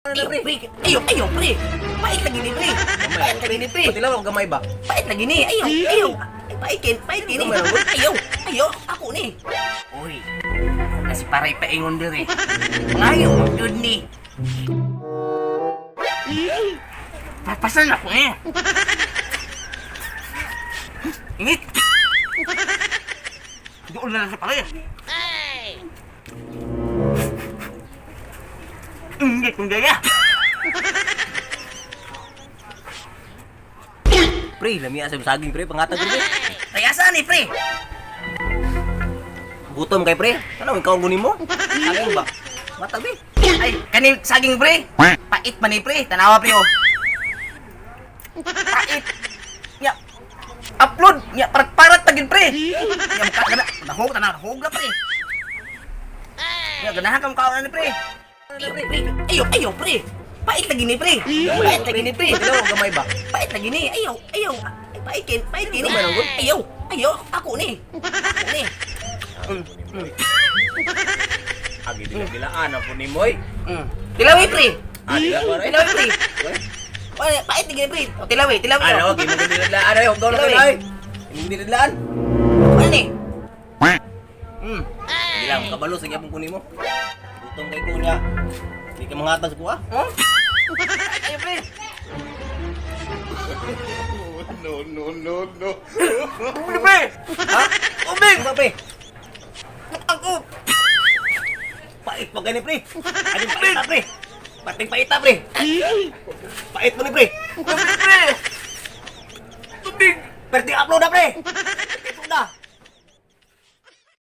Ayo, pre. Ayo, ayo, pre. Pait lagi ni, pre. Pait lagi ni, pre. Pati lang ako gamay ba? Pait lagi ni. Ayo, ayo. Pait kin, pait ni. Ayo, ayo, ako ni. Uy. Kasi paray paingon dire. Ngayo, yun ni. Papasan ako eh. Init. Doon na lang sa pare. Init kong gaya. Pre, lamiya sa saging pre, pangatag pre. Ay, asa ni pre? Gutom kay pre. Ano ikaw ang gunin mo? Saging ba? Matag eh. Ay, kanin saging pre. Pait man ni pre. Tanawa pre oh. Pait. Nya. Upload nya parat-parat tagin pre. Nya muka kana nahog tanaw nahog na pre. Nya ganahan ka mukhaon ni pre. Ayo pre. Ayo ayo pre. Pait lagi ni pre. Pait lagi ni pre. Pati lang ako gamay ba? Pait lagi ni. Ayo ayo. Pait kin, pait ni. Ayo ayo ako ni. Ako ni. Agi dila-dilaan ang punin mo eh. Tilawi pre. Ah, dila pa rin. Tilawi pre. Ay, pait lagi ni pre. O, tilawi, tilawi. Ano, gimong dila-dilaan ay, hugdaw na kayo ay. Imong dila-dilaan. Ano ni? Hindi lang kabalo sa gyapon kunin mo. Gutom kay kunya. Di ka mangatag sa kuha. Oh? Ay, pre. No, no, no, no. Tubig, pre. Ha? Tubig. Ano ba pre? Ako. Pait pa gani pre. Ano paita pre? Pating paita pre. Pait mo ni pre. Tubig, pre. Tubig. Perti upload na pre.